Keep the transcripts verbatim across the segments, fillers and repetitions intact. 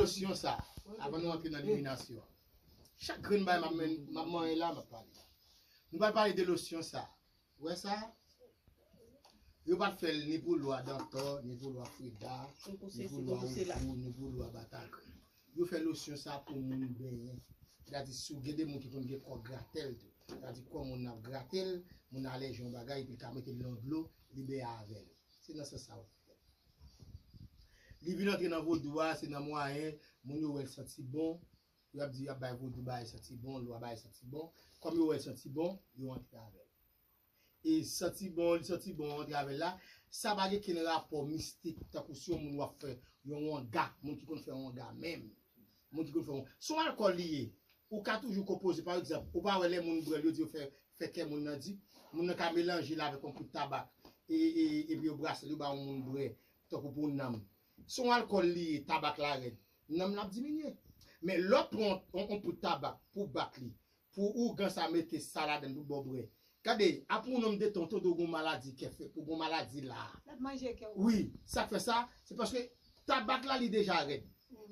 Losyon sa, avan nou antre nan eliminasyon, chak grenn bagay m ap men- m ap manyen la, m ap pale. Nou pral pale de losyon sa. Ou wè sa? Yo pa t fè l ni pou lwa Dantò, ni pou lwa Frida, ni pou lwa Oufou, ni pou lwa Batagri. Yo fè losyon sa pou moun benyen. Sètadi, si w gen de moun ki konn gen kò gratèl tou. Sètadi, kò moun nan ap gratèl, moun nan alèje yon bagay, epi l ka mete l nan dlo, li benyen avè l. Se nan sans sa yo fè l. Li vin antre nan vodou a, se nan mwayen, moun yo wè l santi bon, yo ap di y ap bay vodou bagay santi bon, lwa bagay santi bon. Kòm yo wè l santi bon, yo antre avè l. E santi bon, li santi bon, antre avè l la, sa pa gen kenn rapò mistik, tankou si yon moun w ap fè yon wanga, moun ki konn fè wanga menm. Moun ki konn fè wanga. Se yon alkòl li ye. Ou ka toujou konpoze, pa egzanp, ou pa wè lè moun bwè l, yo di yo fè, fè kè moun nan di, moun nan ka melanje l avèk yon poud tabak, e, e, epi yo brase l, yo ba yon moun bwè, tankou pou nanm. Se yon alkòl li ye, tabak la rèd. Nanm l ap diminye. Men lè w pran yon, yon, yon poud tabak pou bat li, pou ougan sa mete sa ladan l pou ba w bwè. Gade, apre yon nonm de tan, w tande w gen yon maladi kè fè, pou gen yon maladi la. L ap manje kè w. Wi, sa k fè sa, se paske tabak la li deja rèd.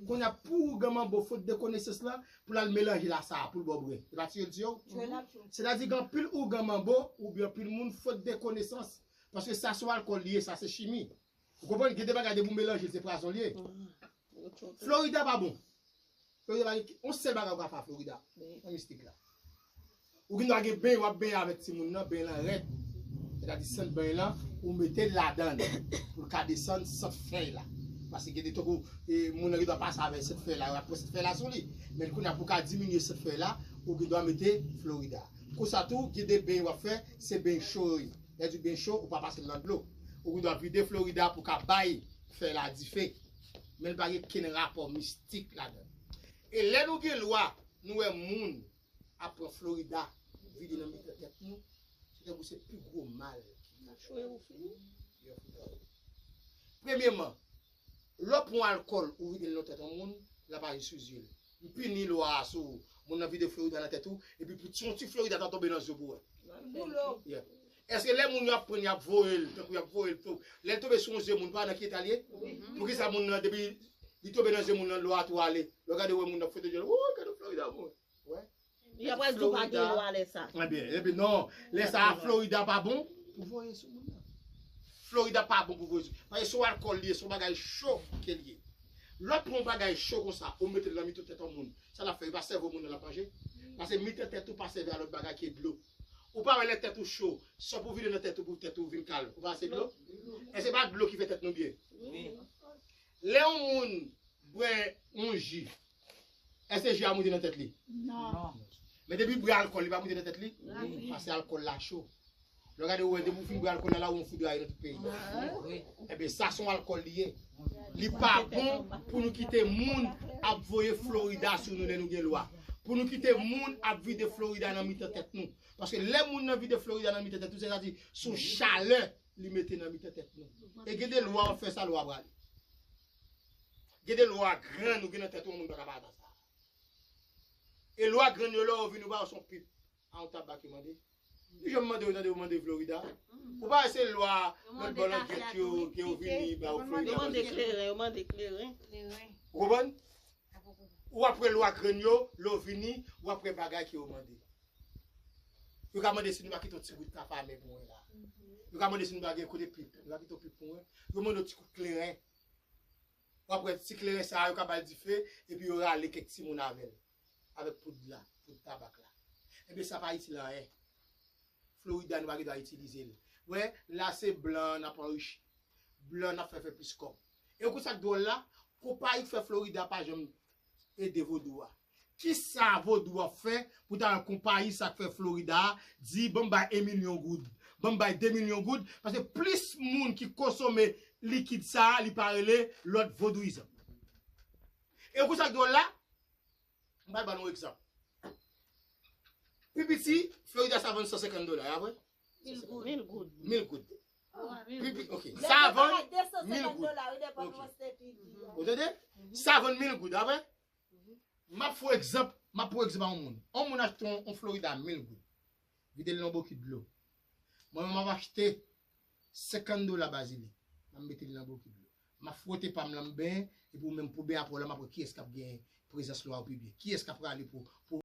Kounye a pou ougan manbo fot de konesans lan, pou l al melanje l a sa, pou l ba w bwè. E pa tiye l tiye w? Tiye l ap tiye w. Sètadi gen anpil ougan manbo, oubyen anpil moun fot de konesans. Paske sa se yon alkòl li ye, sa se chimi. Ou konprann? Gen de bagay depi w melanje l, se pwazon li ye. Florida pa bon. Florida pa gen yon sèl bagay ou ka fè a Florida. Nan mistik la. Ou gen dwa gen beny, w ap benyen avèk timoun nan, beny lan rèd. Sètadi sant beny lan, ou mete l ladan l. Pou l ka desann sant fèy la. Paske gen de tankou, e, moun nan gen dwa pase avèk sant fèy la, yo ap pran sant fèy la sou li. Men kounye a pou w ka diminye sant fèy la, ou gen dwa mete Florida. Konsa tou, gen de beny w ap fè, se beny cho yo ye. Lè di beny cho, ou pa pase l nan dlo. Ou gen dwa vide Florida pou w ka bay fèy la dife. Men l pa gen kenn rapò mistik ladan l. E lè nou gen lwa, nou wè moun ap pran Florida, vide nan mitan tèt nou, se tankou se pi gwo mal ki ka fè. Yo fini. Yo fini. Premyeman, lè w pran alkòl ou vide l nan tèt yon moun, l ap aji sou zye l. Ou pini lwa a sou ou. Moun nan vide Florida nan tèt ou, epi pou ti, yon ti Florida ta tonbe nan zye w pou wè. Dlo. Yeah. Èske lè moun yo ap pran, y ap voye l, tankou y ap voye l, pou, lè l tonbe sou yon zye moun, pa nan ki eta l ye? Wi. Poukisa moun nan, depi li tonbe nan zye moun nan, lwa a tou ale? Lè w gade, w wè moun nan foto djòl, woy, gade Florida, bon. Wè. Y ap pral di w pa gen lwa lè sa. Ebyen, ebyen, non. Lè sa a, Florida pa bon pou voye sou moun nan. Florida pa bon pou voye sou. Paske se yon alkòl li ye, se yon bagay cho ke l ye. Lè w pran yon bagay cho konsa, ou mete l nan mitan tèt yon moun, sa l ap fè? Li pa sèvi moun nan l ap manje. Paske mitan tèt ou pa sèvi a lòt bagay ke dlo. Ou pa wè lè tèt ou cho, sa pou vide nan tèt ou pou tèt ou vin kal. Ou pa se dlo? Èske pa dlo ki fè tèt nou byen? Wi. Lè yon moun bwè yon ji, èske ji a moute nan tèt li? Non. Men depi bwè alkòl, li pa moute nan tèt li? Wi. Paske alkòl la cho. Lè w gade, ou wè, depi w fin bwè alkòl la, la, ou anfoudraye nan tout peyi a. Wi. Ebyen, sa se yon alkòl li ye. Li pa bon pou nou kite moun ap voye Florida sou nou lè nou gen lwa. Pou nou kite moun ap vide Florida nan mitan tèt nou. Paske lè moun nan vide Florida nan mitan tèt nou, sètadi se yon chalè li mete nan mitan tèt nou. E gen de lwa w ap fè sa, lwa prale. Gen de lwa grenn ou gen nan tèt ou, yon moun pa ka pa atann sa. E lwa grenn yo, lè yo vini, ou pa wè se yon pip a yon tabak yo mande. Li janm mande yo, tande yo mande Florida. Ou pa wè se lwa lòt bò langyèt yo, ke yo vini ba ou Florida. Yo mande kleren, yo mande kleren. Ou konprann? Ou ap wè lwa grenn yo, lè yo vini, ou ap wè bagay ke yo mande. Yo ka mande si nou pa kite yon ti gout tafamen pou mwen la. Yo ka mande si nou pa gen kote pip. Yo ka kite yon pip pou mwen. Yo mande yon ti kout kleren. W ap wè ti kleren sa a, yo ka ba l dife, epi yo rale kèk timoun avè l. Avèk poud la, poud tabak la. Ebyen, sa pa itil anyen. Florida, nou pa gen dwa itilize l. Wè, la se blan n ap anrichi. Blan n ap fè fè plis kòb. E ou konn sa k dwòl la? Konpayi k fè Florida pa janm ede vodou a. Kisa vodou ap fè pou ta wè konpayi sa k fè Florida a di, "Ban m bay en milyon goud, ban m bay de milyon goud"? Paske plis moun ki konsome likid sa a, li pa rele lòt vodouyizan. E ou konn sa k dwòl la? M pral ba nou yon egzanp. Pi piti, Florida sa vann san senkant dola, e apre? Mil goud. Mil goud. Mil goud. Pi pi, ok. Sa vann mil goud. Ok. Ou tande? Sa vann mil goud, apre? M ap fè yon egzanp, m ap pran egzanp a yon moun. Yon moun achte yon, yon Florida mil goud. Vide l nan bokit dlo. Mwen menm m ap achte senkant dola bazilik. M ap mete l nan bokit dlo. M ap fwote pa m lan, m benyen, epi ou menm pou benyen apre w la, m ap wè kiyès k ap gen prezans lwa yo pi byen. Kiyès k ap prale pou, pou